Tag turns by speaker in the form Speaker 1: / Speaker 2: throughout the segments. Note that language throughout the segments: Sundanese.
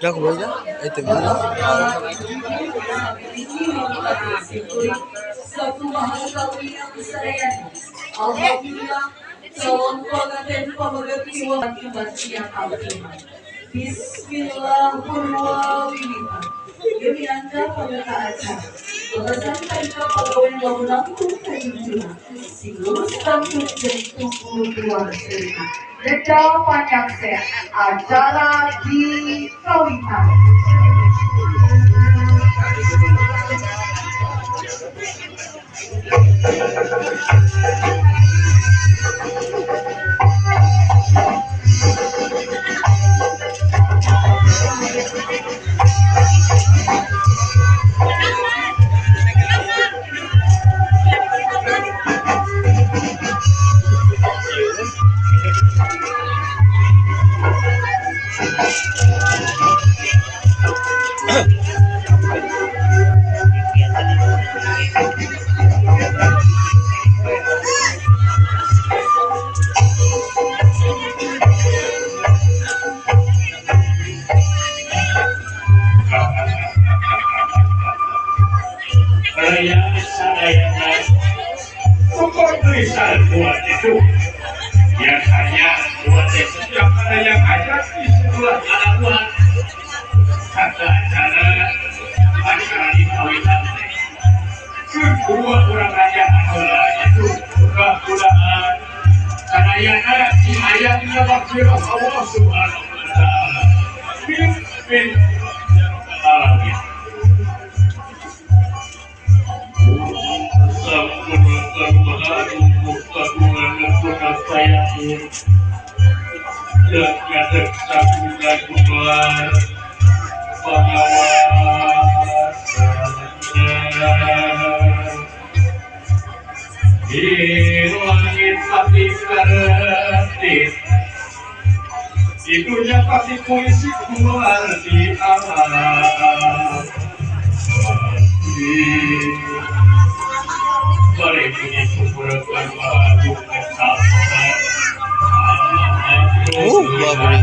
Speaker 1: Itu
Speaker 2: Acara di Kawitan.
Speaker 3: Itu biasanya buat setiap ada yang ajak di sebelah ada buat kata acara acara di kawitan kedua orang aja adalah itu mudah-mudahan sadayana si ayatnya maghfirah Allah Subhanahu wa taala. Amin ya rabbal alamin. Di langit pasti karetis, di dunia pasti puisi keluar di alam. Balik bunyi kumpulan agung.
Speaker 1: Oh, babri.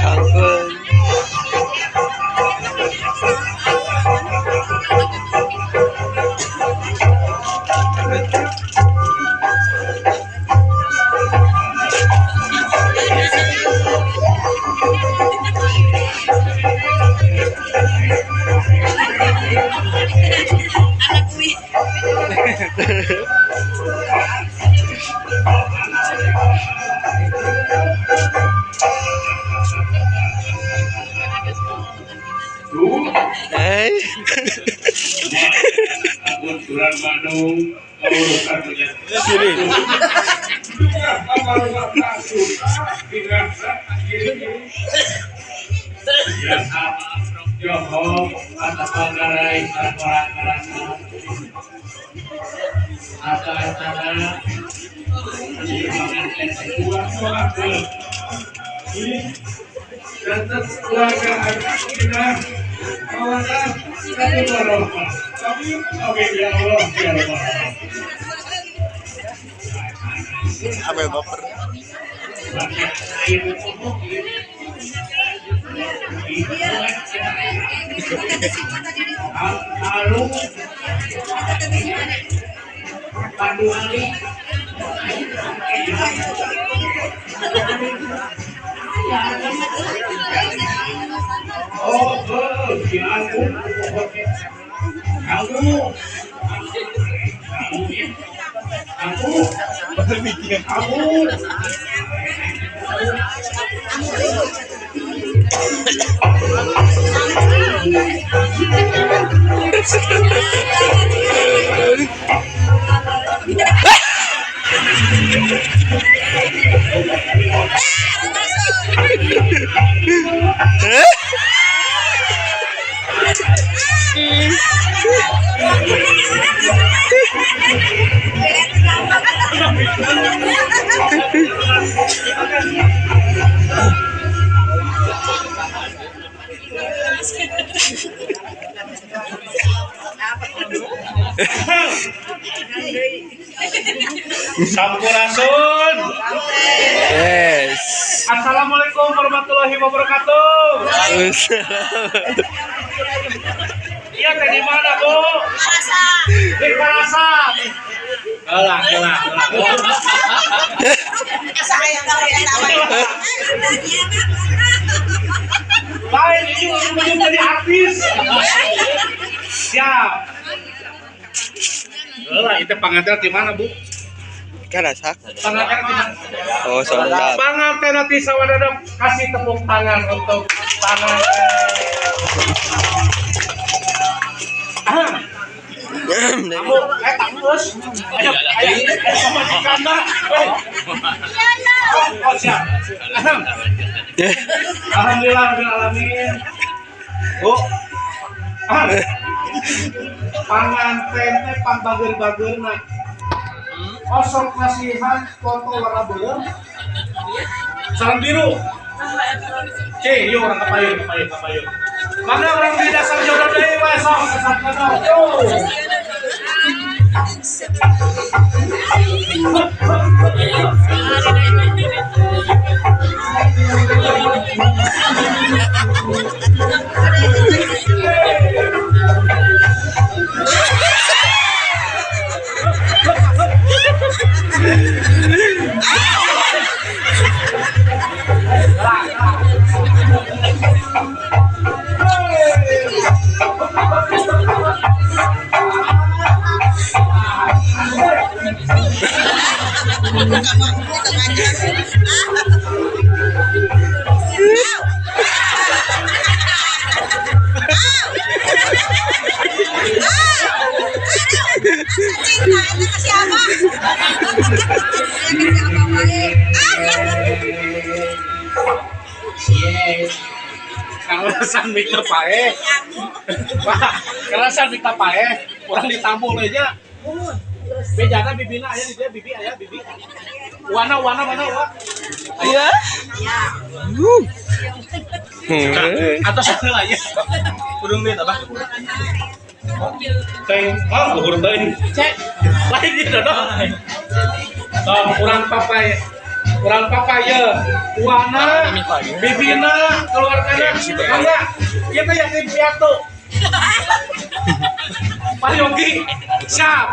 Speaker 1: 장근.
Speaker 3: Two,
Speaker 1: Ay.
Speaker 3: Bulan madu, urusan punya.
Speaker 1: Sini.
Speaker 3: Ya Allah.
Speaker 1: Sampai baper.
Speaker 3: Lalu Pandu Ali. Oh, si aku. Kamu. Kamu. Kamu. Sampurasun.
Speaker 1: Yes.
Speaker 3: Assalamualaikum warahmatullahi wabarakatuh. Iya, tadi mana, Bu? Di Karasak. Kelah, kelah, kelah. Lain ini ujung-ujung jadi artis. Siap. Lah, itu pengantin di mana, Bu?
Speaker 1: Karasak.
Speaker 3: Pengantin di mana?
Speaker 1: Oh, sebentar.
Speaker 3: Pengantin nanti sawadadap kasih tepuk tangan untuk pengantin. Ah, kamu, tak terus. Ayo, ayo, ayo, sama si Kanda. Eh. Oh, siap. Ahem. Alhamdulillah, rabbil alamin. Bu. Ah. Panganten teh pang bager-bagerna. Osok kasihan foto warna beureum. Sarang biru. C, yuk orang kepayun, kepayun, kepayun. Mana orang di dasar jodoh deui we sok kesat jodoh. Yo.
Speaker 4: Cinta itu ke siapa?
Speaker 3: Karasan mik pae. Wah, karasan mik pae. Urang ditamu we nya. Bejana bibina aya di dia bibi aya bibi. Wana wana mana wa?
Speaker 1: Iya.
Speaker 3: Atau satu aja.
Speaker 1: Kurung duit apa?
Speaker 3: Teng, oh, luhur teuing. Cek. Lain gitu dong. Tong urang papai. Urang papai ye. Wana, bibina, keluargana. Mangga. Ieu teh yatim piatu. Pak Yogi, siap.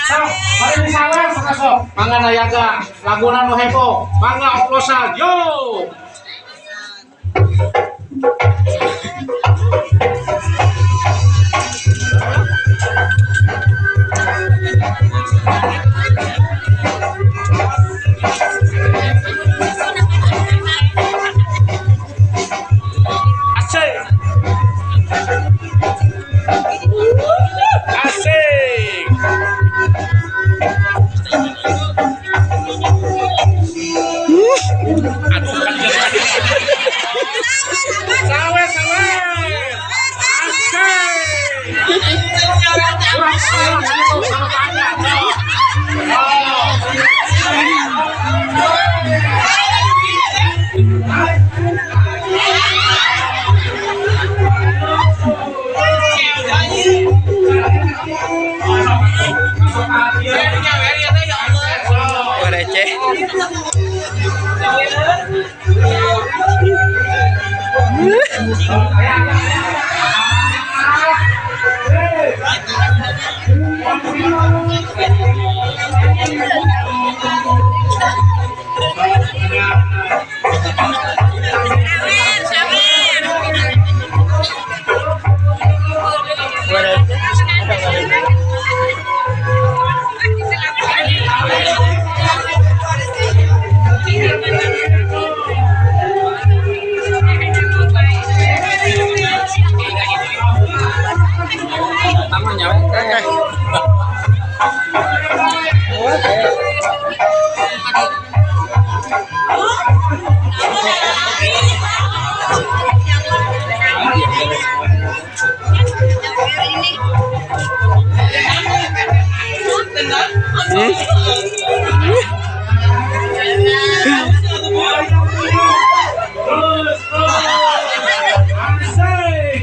Speaker 3: Sok, mari salam sok sok. Mangga nayaga, laguna nu heboh. Mangga oplosan, yo. Asik. Asik. Aduh, kan jadi. Sawe, sawe. Asik. Kurang salah, salah tanya. Oh.
Speaker 1: Receh.
Speaker 3: Terus, terus. Asik.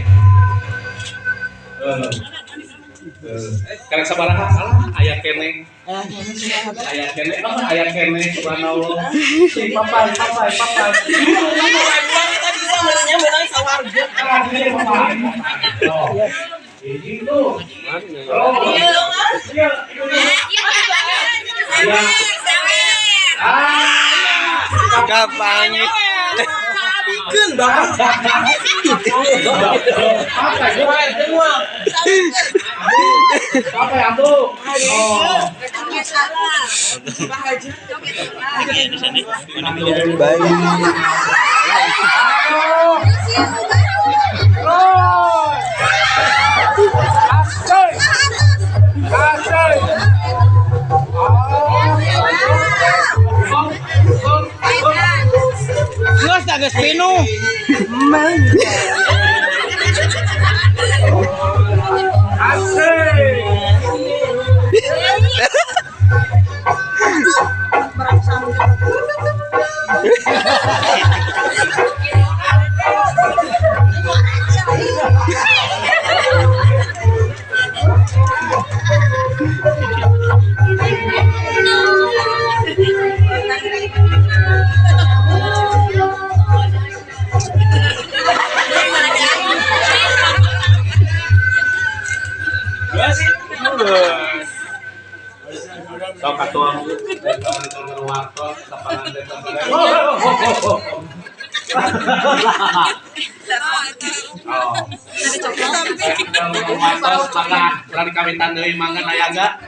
Speaker 3: Karek sabaraha alah aya keneh. Aya keneh, oh, aya keneh subhanallah. Si papai, papai, papai. Ah, ini papai. Oh. Ini tuh. Oh. Iya, iya. Ah.
Speaker 1: Kapan?
Speaker 3: Papai, papai ambu. Oh.
Speaker 1: Baik.
Speaker 3: Asik. Asik.
Speaker 4: Geus da geus pinuh.
Speaker 3: Asik. Sok atuh Oh, mangga urang dikawitan deui mangga nayaga.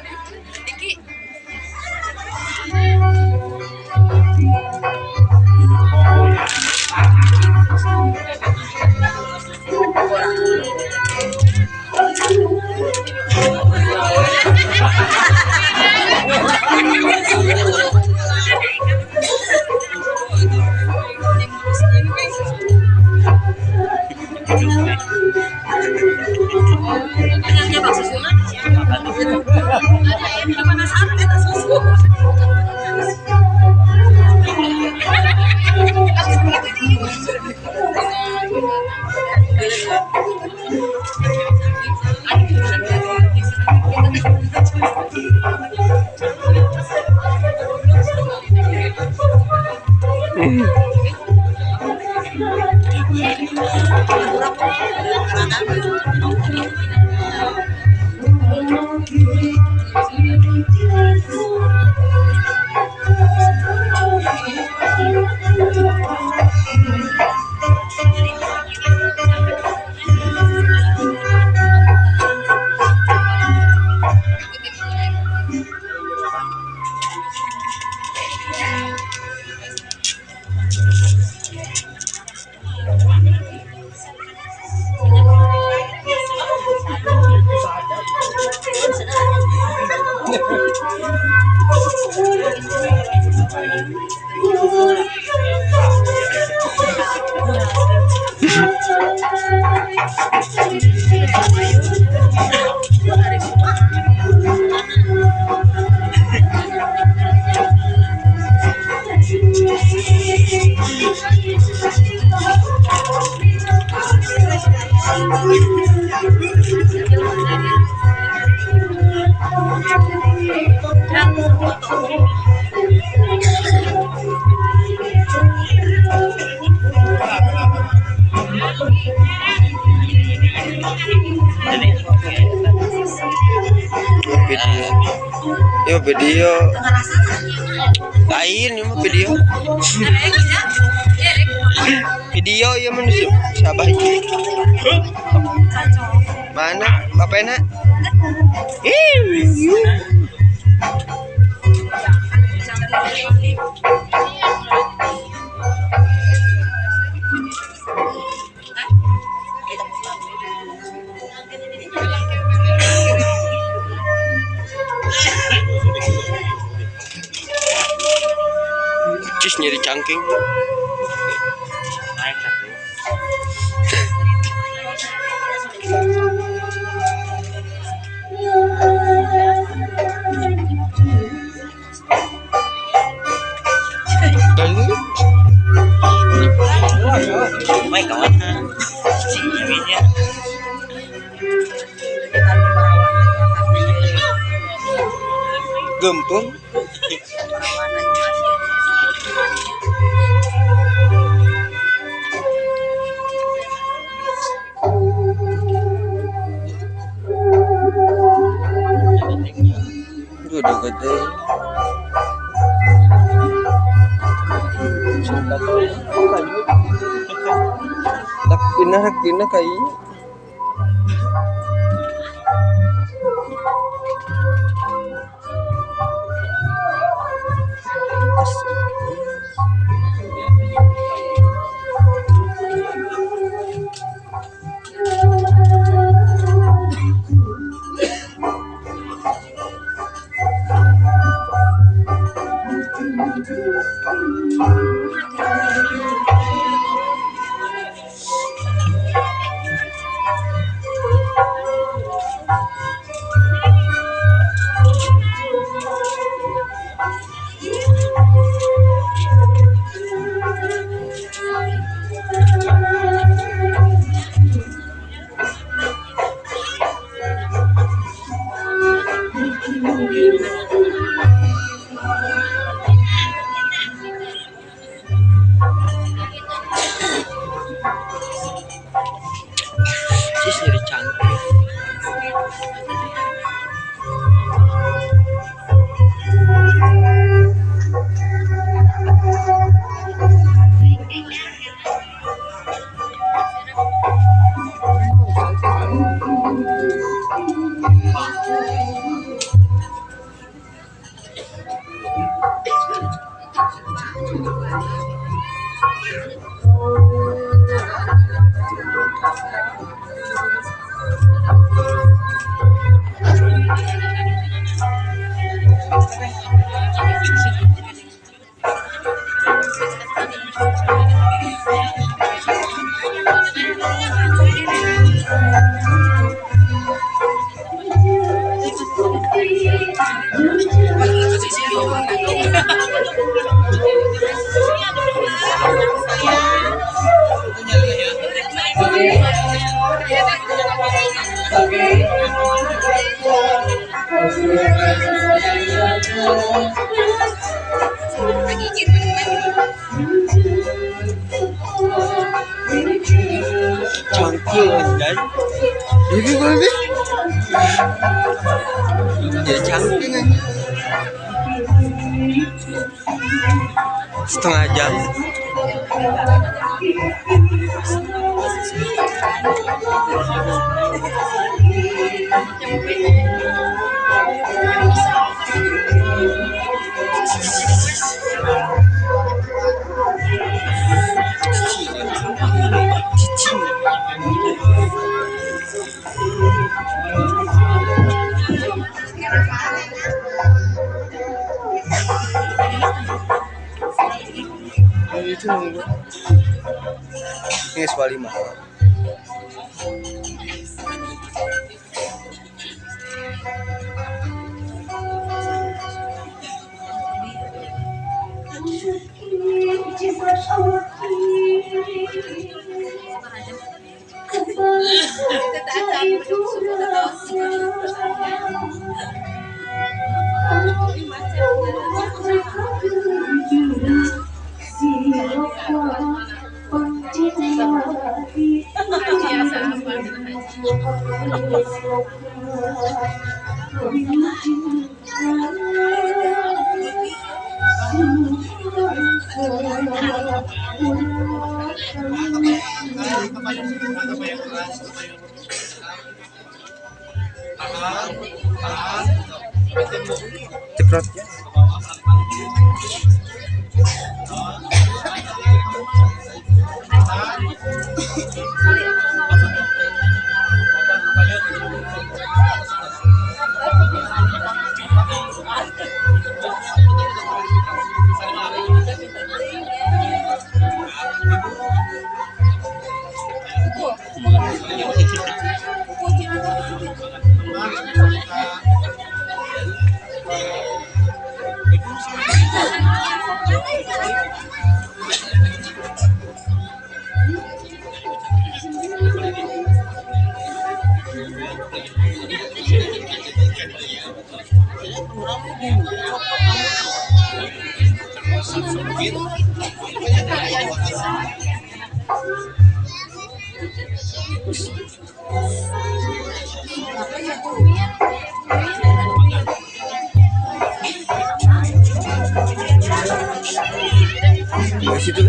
Speaker 1: Video. Yo video. Lain ini mah video. Video ya manusia. Siapa ini? Mana? Apa enak? Cis nyeri cangking. Gempung. Udah gede. Tak pindah kayaknya. Cis nyeri cangking. Cangkul anjay. Ini gue. Jadi cangking anjay. Setengah jam. Cicing. Itu nunggu. Ini 5. Ceprot ya. Di situ.